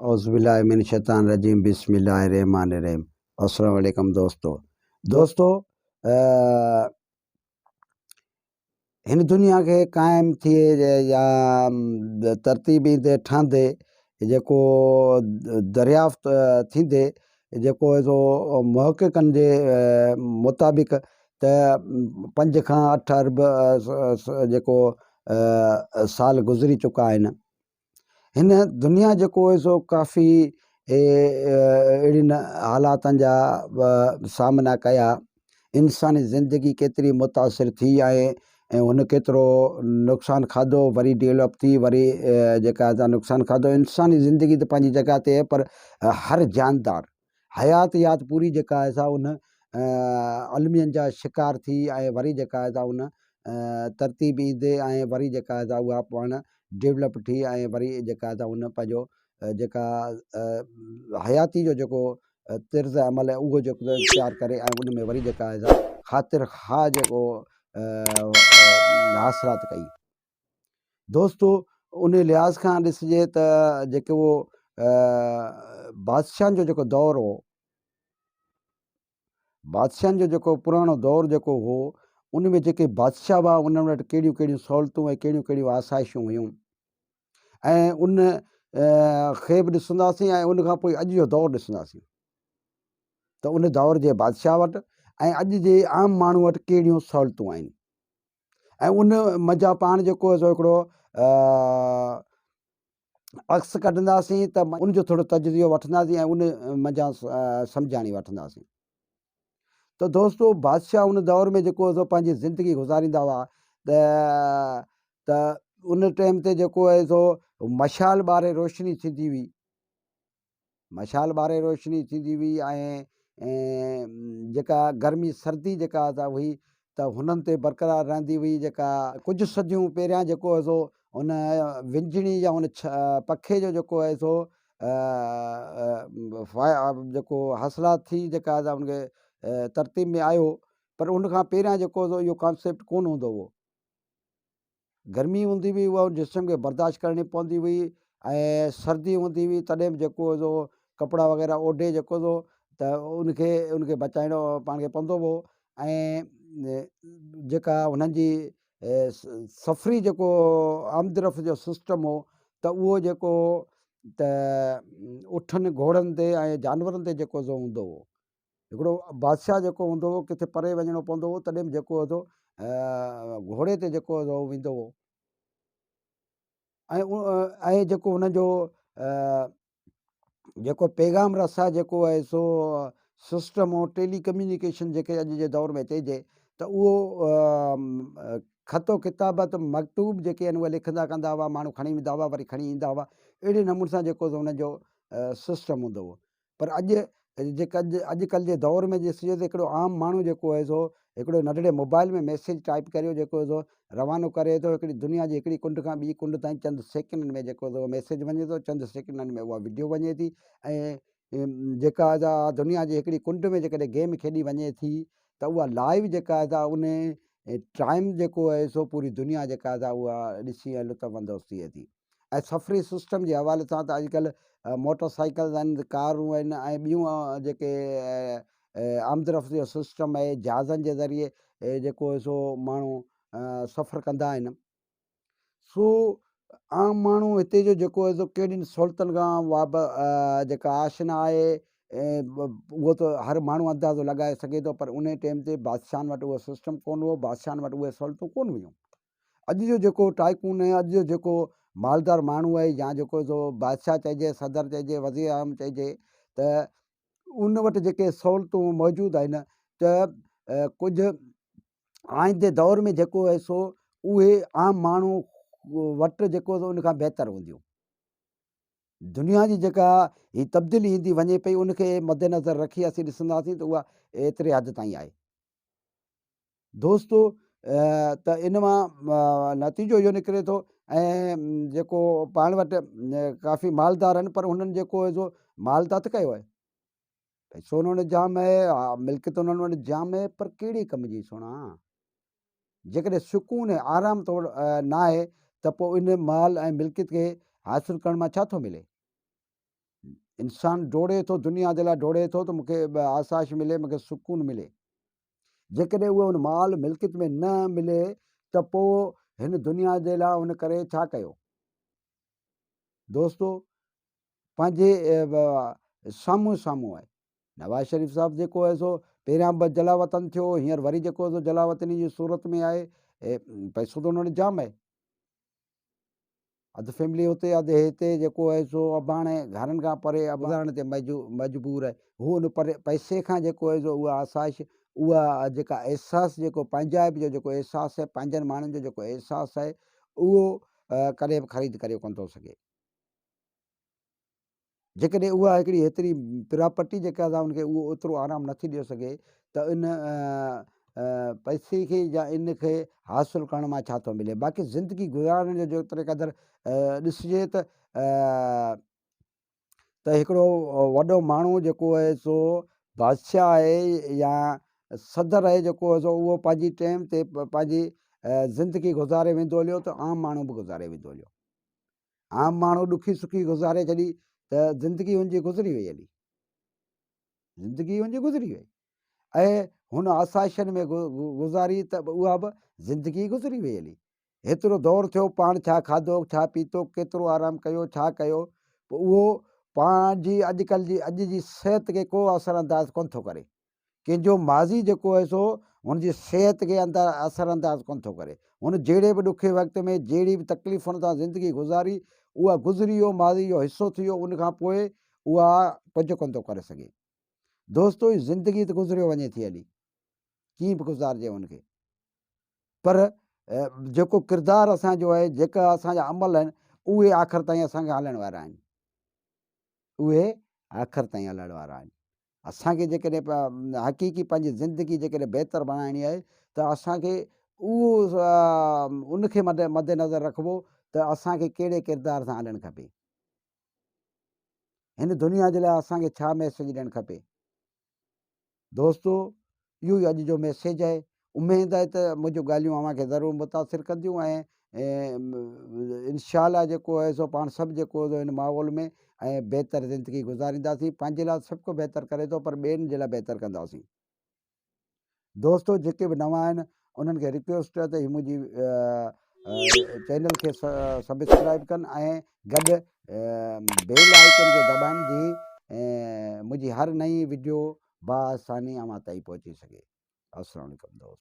اعوذ بالله من الشيطان الرجيم بسم الله الرحمن الرحيم السلام عليڪم دوستو دوستو هن دنيا کي قائم ٿئي يا ترتيب ايندي ٺهندي جيڪو دريافت ٿيندي جيڪو سو محققن جي مطابق ته پنج کان اٺ ارب جيڪو سال گذري چڪا آهن هن دنيا جيڪو هي سو ڪافي اهڙين حالاتن جا سامنا ڪيا انساني زندگي ڪيتري متاثر ٿي آهي ۽ هن ڪيترو نقصان کاڌو وري ڊولپ ٿي وري جيڪا نقصان کاڌو انساني زندگي ته پنهنجي جڳهه تي پر هر جاندار حياتيات پوري جيڪا آهي سا ان المين جا شڪار ٿي ۽ وري جيڪا آهي سا ان ترتيب ايندي ۽ وري جيڪا آهي سا اها پاڻ ڊولپ ٿي ۽ وري جيڪا آهي سا ان پنهنجو جيڪا حياتي جو جيڪو طرز عمل آهي اهو جيڪو اختيار ڪري ۽ ان ۾ وري جيڪا آهي سا خاطر خواهه جيڪو حاصلات ڪئي. دوستو ان لحاظ کان ڏسجي ته جيڪو بادشاهن جو جيڪو دور هو بادشاهن جو جيڪو پراڻو دور جيڪو هو ان ۾ جيڪي بادشاهه هئا انهن وٽ ڪهڙيون ڪهڙيون سهولتون ۽ ڪهڙيون ڪهڙيون آسائشون هيون ۽ ان کي به ڏسنداسين ۽ ان کان پوء اڄ جو دور ڏسنداسين ته ان دور جي بادشاهه وٽ ۽ اڄ جي عام ماڻهو وٽ ڪهڙيون سهولتون آهن ۽ ان منجهان پاڻ جيڪو آهي سو هڪڙو عڪس ڪڍنداسين ته ان جو ٿورو تجزيو وٺنداسين ۽ ان منجهان سمجهاڻي وٺنداسين ته دوستو بادشاهه ان دور ۾ جيڪو سو پنهنجي زندگي گذاريندا هئا ته ته ان ٽائيم تي جيڪو آهي سو مشال ٻاري روشني ٿيندي هئي مشال ٻاري روشني ٿيندي هئي ۽ جيڪا گرمي سردي جيڪا هئي ته هنن تي برقرار رهندي هئي جيڪا ڪجهه صديون پهريان جيڪو هو سو ان ونجڻي يا ان پکي جو جيڪو آهي سو جيڪو حاصلات ٿي جيڪا ان کي ترتيب ۾ آيو پر ان کان پهريان جيڪو هو سو اهو ڪانسيپٽ ڪونه هوندو هو. گرمي هوندي هئي اها جسم کي برداشت ڪرڻي پوندي هئي ۽ سردي هوندي هئي تڏهن به جيڪو سو ڪپڙا وغيره اوڍي جيڪو سو ته ان کي ان کي بچائڻو پاڻ کي پوندو هو ۽ جيڪا هنن جي سفري جيڪو آمد رفت جو سسٽم هو ته اهو جيڪو ته اٺن گهوڙن تي ۽ جانورن تي جيڪو سو هوندو هو هڪڙو بادشاهه جيڪو هوندو هو ڪٿي پري وڃڻو پوندو هو تڏهن به جيڪو هو سو گهوڙي تي جيڪو هو سو ويندو هو ۽ ۽ جيڪو هن جو جيڪو پيغام رسا جيڪو آهي سو سسٽم هو ٽيلي ڪميونيڪيشن جيڪي اڄ جي دور ۾ چئجي ته اهو خط و ڪتابت مڪتوب جيڪي آهن اهي لکندا ڪندا هئا ماڻهو کڻي ويندا هئا وري کڻي ايندا هئا اهڙي نموني سان جيڪو هن جو سسٽم هوندو هو پر اڄ جيڪا اڄ ڪلهه جي دور ۾ ڏسجي ته هڪڙو عام ماڻهو جيڪو آهي سو هڪڙو ننڍڙي موبائل ۾ ميسيج ٽائپ ڪريو جيڪو سو روانو ڪري ٿو هڪڙي دنيا جي هڪڙي ڪنڊ کان ٻي ڪنڊ تائين چند سيڪنڊن ۾ جيڪو سو ميسيج وڃي ٿو چند سيڪنڊن ۾ اها وڊيو وڃي ٿي ۽ جيڪا سا دنيا جي هڪڙي ڪنڊ ۾ جيڪڏهن گيم کيڏي وڃي ٿي ته اها لائيو جيڪا سا ان ٽائيم جيڪو آهي سو پوري دنيا جيڪا سا اها ڏسي ۽ لطف اندوز ٿئي ٿي ۽ سفري سسٽم جي حوالي سان ته اڄڪلهه موٽر سائيڪلز آهن ڪارون آهن ۽ ٻيون جيڪي آمد رفت جو سسٽم آهي جهازن جي ذريعي جيڪو سو ماڻهو سفر ڪندا آهن سو عام ماڻهو هتي جو جيڪو آهي سو ڪهڙين سهولتن کان واب جيڪا آشنا آهي اهو ته هر ماڻهو اندازو لڳائي سگهي ٿو پر ان ٽائيم تي بادشاهن وٽ اهو سسٽم ڪونه هو بادشاهن وٽ اهي سهولتون ڪونه هيون اڄ جو جيڪو ٽائيڪون آهي، اڄ جو جيڪو مالدار ماڻهو آهي يا جيڪو سو بادشاهه چئجي، صدر چئجي، وزير اعظم چئجي ته ان وٽ جيڪي سهولتون موجود آهن ته ڪجهه آئندي دور ۾ جيڪو آهي سو اهي عام ماڻهو وٽ جيڪو ان کان بهتر هونديون. دنيا جي جيڪا هي تبديلي ايندي وڃي پئي ان کي مدنظر رکي اسين ڏسنداسين ته اها ايتري حد تائين آهي. دوستو ته ان مان نتيجو اهو نڪري ٿو ۽ جيڪو پاڻ وٽ ڪافي مالدار آهن پر انهن جيڪو آهي سو مال ته هٿ ڪيو آهي پئسو انهن وٽ جام آهي ملڪيت انهن وٽ جام آهي پر ڪهڙي ڪم جي سهڻا جيڪڏهن سڪون ۽ آرام تو وٽ نه آهي ته پوء ان مال ۽ ملڪيت کي حاصل ڪرڻ مان ڇا ٿو ملي؟ انسان ڊوڙي ٿو دنيا جي لاء ڊوڙي ٿو ته مون کي آسائش ملي، مون کي سڪون ملي. جيڪڏهن اهو ان مال ملڪيت ۾ نه ملي ته پوء هن دنيا جي لاء هن ڪري ڇا ڪيو؟ دوستو پنهنجي سامهون سامهون آهي. نواز شريف صاحب جيڪو آهي سو پهريان به جلاوطن ٿيو، هينئر وري جيڪو آهي سو جلاوطني جي صورت ۾ آهي. پئسو ته هن وٽ جام آهي. اڌ فيملي هتي اڌ هتي جيڪو آهي سو اباڻي گهرن کان پري گذارڻ تي مجبور آهي. هو ان پئسي کان جيڪو آهي سو اها آسائش اها جيڪا احساس جيڪو پنهنجائپ جو جيڪو احساس آهي پنهنجن ماڻهن جو جيڪو احساس آهي اهو ڪڏهن به خريد ڪري ڪونه ٿو سگهي. جيڪڏهن اها هڪڙي هيتري پراپرٽي جيڪا آهي ان کي اهو اوترو آرام نٿي ڏيو سگهي ته ان پئسي کي يا ان کي حاصل ڪرڻ مان ڇا ٿو ملي باقي زندگي گذارڻ جو جيتري قدر ڏسجي ته ته هڪڙو وڏو ماڻهو جيڪو آهي سو بادشاهه آهي يا صدر آهي جيڪو آهي سو اهو پنهنجي ٽيم تي پنهنجي زندگي گذاري ويندو هليو ته عام ماڻهو به گذاري ويندو هليو عام ماڻهو ڏکي سکي گذاري ڇڏي ته زندگي هن جي گذري وئي هلي زندگي هن جي گذري وئي ۽ هن آسائشن ۾ گذاري ته اها به زندگي گذري وئي هلي هيترو دور ٿيو پاڻ ڇا کاڌو ڇا پيتو ڪيترو آرام ڪيو ڇا ڪيو اهو پاڻ جي اڄڪلهه جي اڄ جي صحت کي ڪو اثر انداز ڪونه ٿو ڪري ڪنهن جو ماضي جيڪو آهي سو هن جي صحت کي اندر اثر انداز ڪونه ٿو ڪري. هن جهڙي به ڏکي وقت ۾ جهڙي به تڪليفن سان زندگي گذاري اها گذري ويو ماضي جو حصو ٿي ويو ان کان پوء اها ڪجهه ڪونه ٿو ڪري سگهي. دوستو هي زندگي ته گذريو وڃي ٿي هلي ڪيئن به گذارجي ان کي پر جيڪو ڪردار اسان جو آهي جيڪا اسان جا عمل آهن اهي آخر تائين اسان کي هلڻ وارا آهن اهي آخر تائين هلڻ وارا آهن. اسان کي جيڪڏهن حقيقي پنهنجي زندگي جيڪڏهن بهتر بڻائڻي آهي ته اسان کي اهو ان کي مد نظر رکبو ته اسان کي ڪهڙي ڪردار سان هلڻ کپي هن دنيا جي لاء اسان کي ڇا ميسيج ڏيڻ کپي دوستو اهو ئي اڄ جو ميسيج آهي. اميد آهي ته منهنجون ڳالهيون اوهان کي ضرور متاثر ڪنديون ۽ انشاء الله جيڪو آهي سو پاڻ سڀ جيڪو هوندو هن ماحول ۾ ۽ بهتر زندگي گذارينداسين پنهنجي لاء سڀ ڪو بهتر ڪري ٿو پر ٻين جي لاء بهتر ڪنداسين دوستو جيڪي به نوان آهن انهن کي رڪويسٽ آهي ته هي منهنجي چينل کي سبسڪرائب ڪن ۽ گڏ بيل آئيڪن کي دٻائن جي منهنجي هر نئين وڊيو باآساني اوهان تائين پهچي سگهي. السلام عليڪم دوست.